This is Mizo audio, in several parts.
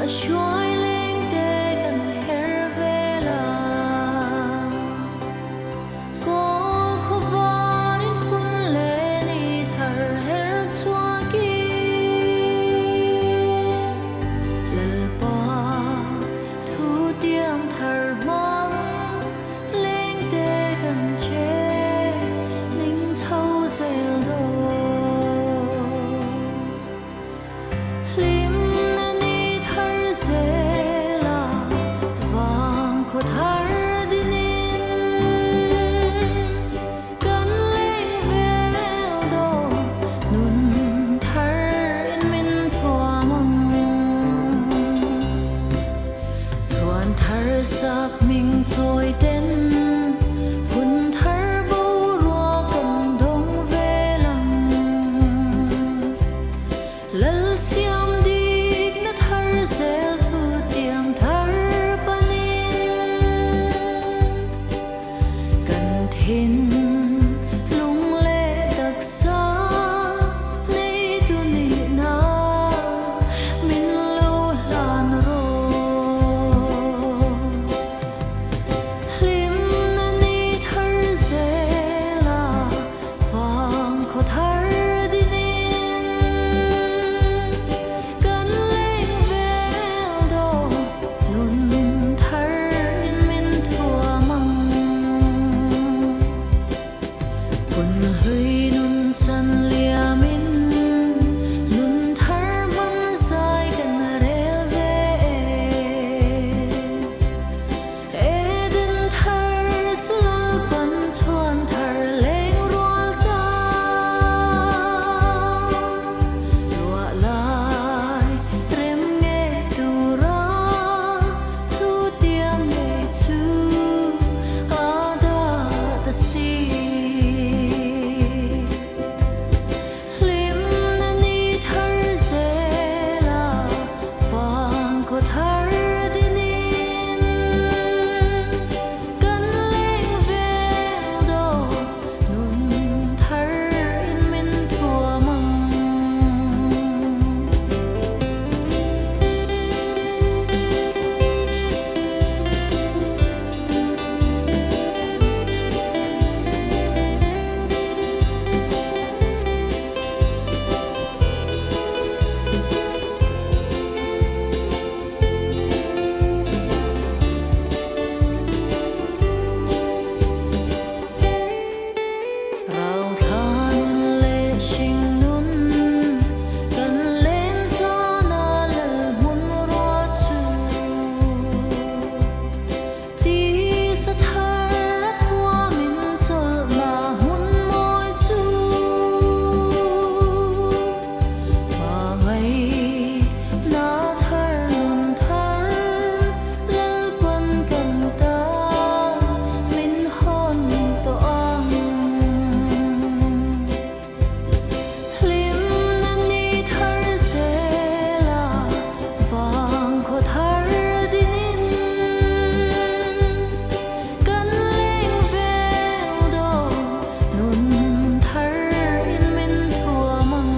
A hruai lengte kan her vel a. Kawl khawvarin hun leh ni thar her chhuakin Lalpa thu tiam thar hmang lengte kan che ning chho zel dawn. Hlimna ni thar zela vang khaw thar dinin kan leng vel dawn nun thar in min thuam ang. Chhuan thar sak hming chawi ten hun thar boruak kan dawng vel ang. Lal siam dikna thar zel thu tiam thar panin kan thin lung leh taksa neitu nihna min lo hlan rawh. Hlimna ni thar zela vang khaw thar dinin kan leng vel dawn nun thar in min thuam ang. Hun hlui nun san liamin nun thar hman zai kan rel ve e. Eden thar chu Lalpan chhuan thar leng rual ta. Ruah lai rem nge tura thu tiam ngei chu a dah ta si. Hlimna ni thar zela vang khaw thar dinin kan leng vel dawn nun thar in min thuam ang. Rau thla nun leh hring nun kan len zana lal hmun rua chu tisa thar a thuamin chawlhna hmun mawi chu hmangaihna thar nun thar Lalpan kan tan min hawn tawh ang. Hlimna ni thar zela vang khaw thar dinin kan leng vel dawn nun thar in min thuam ang.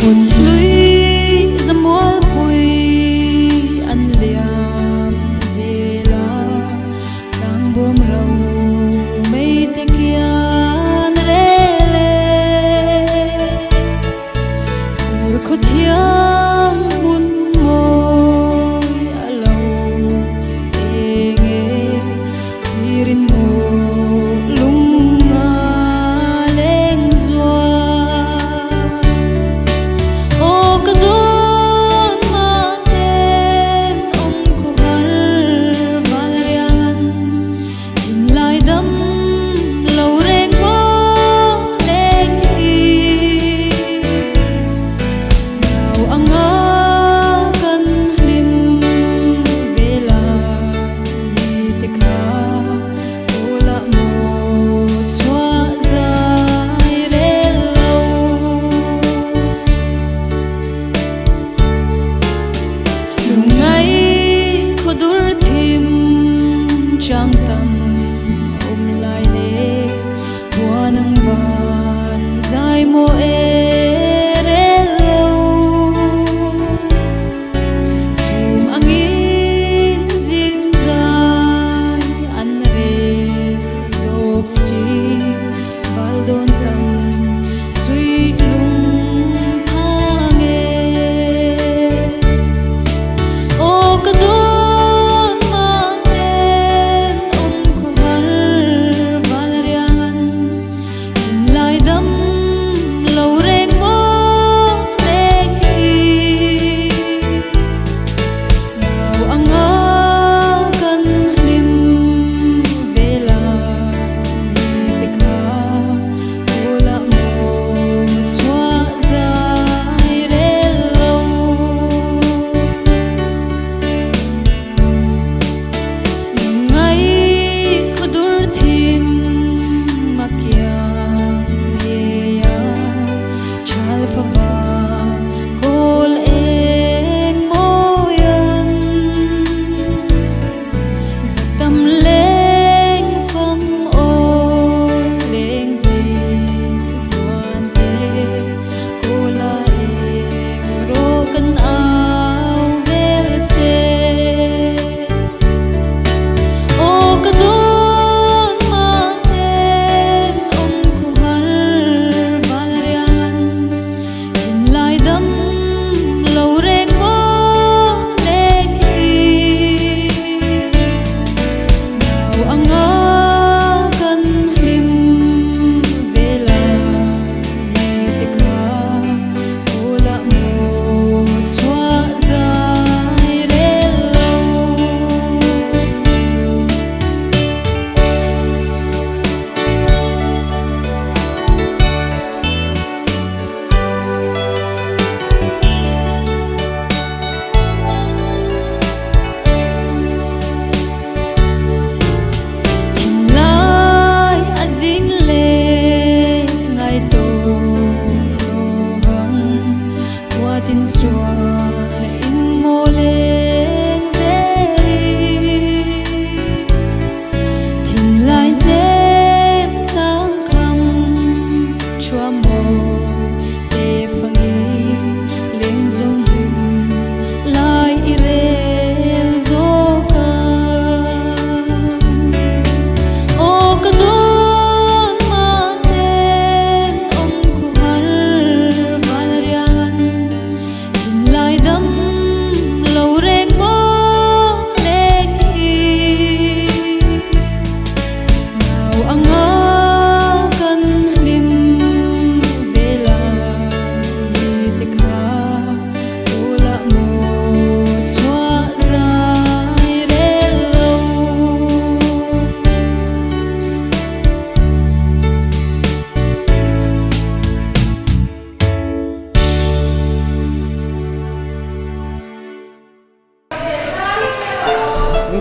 Hun hlui zamualpui an liam zel a, tlangbawm ro meite kian rel e. Fur khaw thiang hmun mawi a lo eng e, thirin maw lung a leng zual.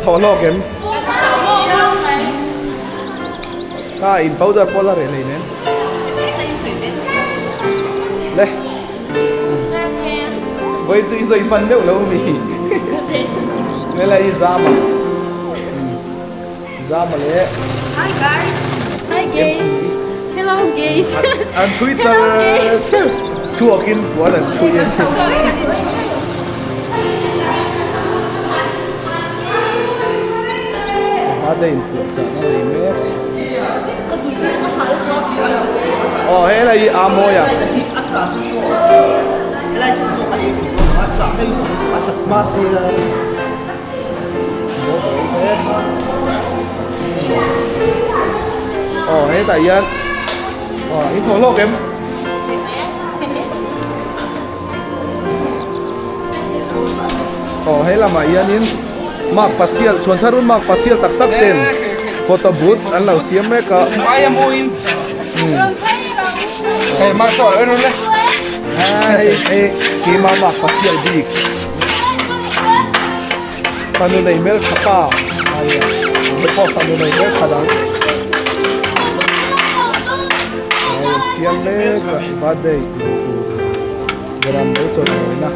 thaw hlawk em? Ka in powder pawh la reh hleinem. Le. Vawi chu i zawi hman deuh lo mi. Hmela i zam a. Zam a le. Hi guys. Hi guys. Hello guys. An thui char char. Chhuakin puan an thui a ni. Birthday inpuahchah na nei mek. Aw helai hi a mawi a. Aw hetah hian aw in thawh hlawk em? Aw he lamah hianin mark pasial chhuan thar un mark pasial tak tak ten photo booth an lo siam mek a. Hei hei keimah mark pasial bik fanu nei hmel tha pa a nia hei pawh fanu nei hmel tha dang hei an siam mek a birthday tih tur ram lo chawlhawina.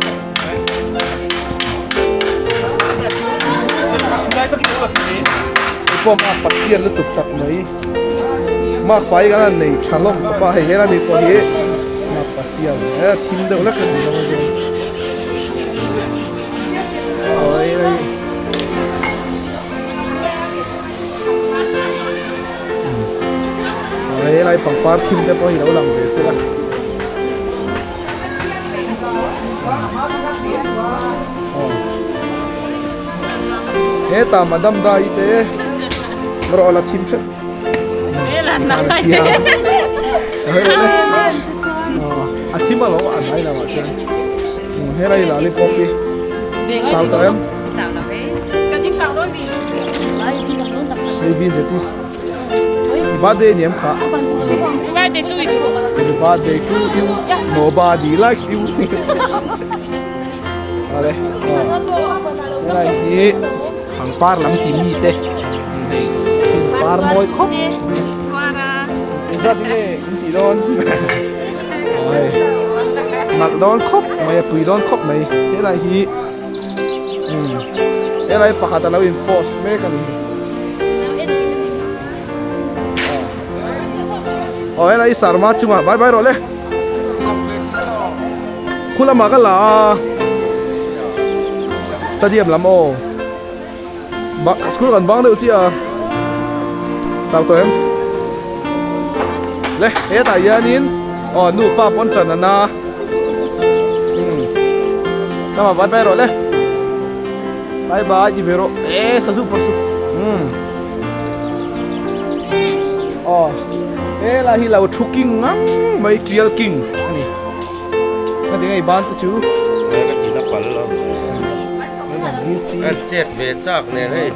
Hei pawh mark pathian lutuk tak mai mark pai kan han nei tha hlawm khawp a hei helai mi pawh hi mark pathian he thim deuh hlek a ni lo a. Helai pangpar thim te pawh hi lo lang ve se la. Hetah Madam Dai te rawh la thim hrep. A thim a lo a nai lo ah chuan. Helai lollipop hi chau tawh em? Hei bi zeti. Birthday ni em kha. Birthday to you. Birthday to you. Nobody likes you. Ale. Helai hi pangpar lam ti mi te. Par mawi khawp. Engzat nge in tih dawn? Nalh dawn khawp mai a pui dawn khawp mai. Helai hi helai pakhat a lo in post mek a ni. Aw helai sarma chungah bye bye rawh le. Khu lamah ka la a stadium lam aw school kan bang deuh chiah a chau tawh em le hetah hianin aw nufa pawn tan an a sama bye bye rawh le bye bye ti ve rawh e sazu pasu um aw helai hi lo thu king ngang mai tial king a ni ka ti ngei ban te chu ka ti na pal lo ka chet ve chak nen hei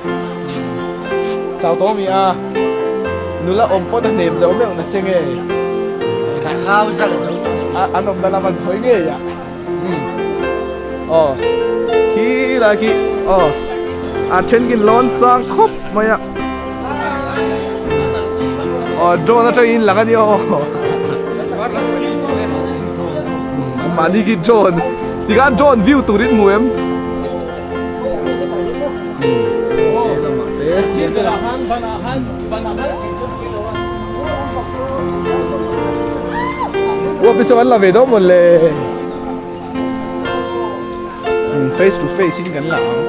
chau tawh mi a nula awm pawh na hnem zo meuh na che nge ka hau zal zo an awm na lam an khawi ngei a aw khi lai khi aw a then kin lawn sang khawp mai a aw drone atangin lang a ni aw mahni khi drone tikhan drone view turin hmu em Ua piso an la ve dawn mawle face to face in kan la ang.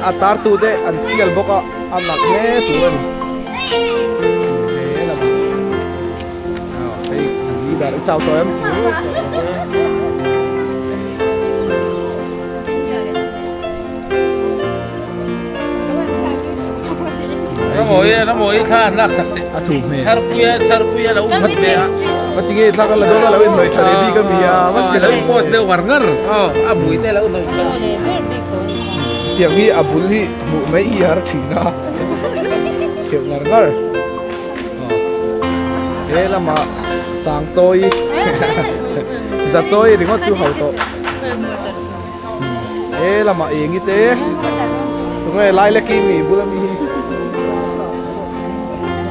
A tar tu te an sial bawk a a nak hle tur a ni. Hei leader i chau tawh em? Ramawi thla an lak sak teh. A thu hmel. Charpuia charpuia lo mat ve a. Ma tinge thla kan la dawn a lo inhnawih tha leh bik a mi a. Ma chhe lo post deuh ngar ngar. Aw a bui te lo hnawih tha. Tiang hi a bul hi hmuh mai hi har thin a. Kheuh ngar ngar. He lamah sang chawi za chawi ringawt chu ho tawh. He lamah eng i te tunge lai lek i mi bula mi hi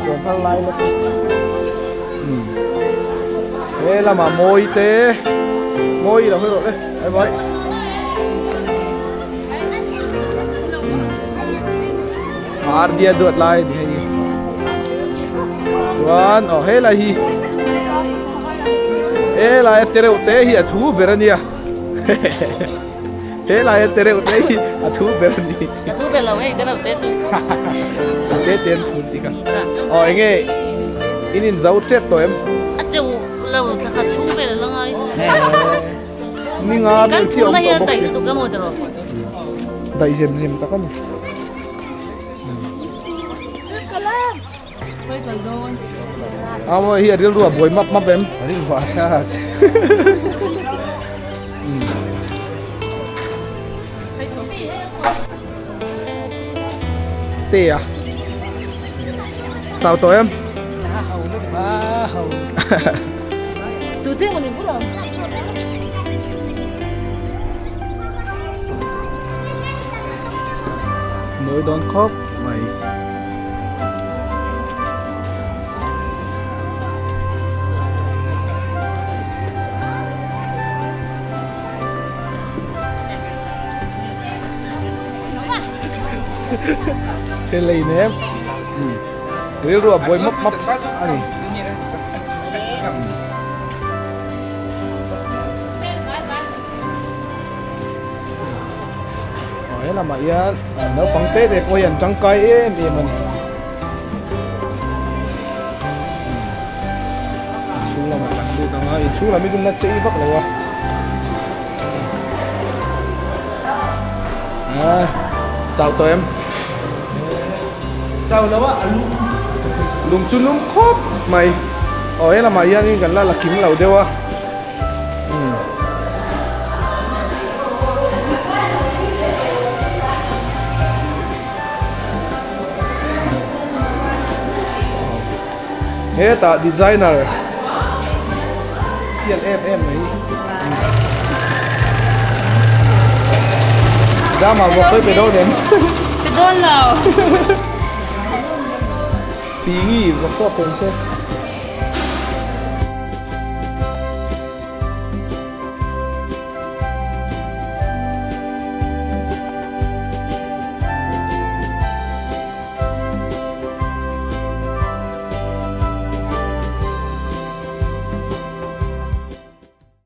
chuan phal lai lek he lamah mawi te mawi lo hawi rawh le bye bye. Ardia duat lai a ni hei chuan aw helai hi helai a te reuh te hi a thu ber a nia helai a te reuh te hi a thu ber a ni a thu ber lo hei te reuh te chu a te te an thu tik a aw enge in in zo tep tawh em a teuh lo thla khat chhung vel a la ngai ninga kan vel chi a awm phurna tawh hian bawk daih si lutuk a maw tiraw daih zem zem tak a ni. Amo hi a rilru a buai map map em? A rilru a thlak. Te a. Chau tawh em? Tu te mawni bulah. Mawi dawn khawp mai. Chhe lei nem. Rilru a buai map map a ni. Aw he lamah hian naupang te te pawh hi an tangkai em em a ni. Chhung lamah kan lut ang a, inchhung lam hi chu na chei vak lo a. Ah, chau tawh em? Chau lo a, a lum. Lum chu lum khawp mai. Aw he lamah hianin kan la la kim lo deuh a. Hetah designer sial em em mai Dama vawk sawi pe dawn em? Pe dawn lo. Pingi vawk pawh a pawng te.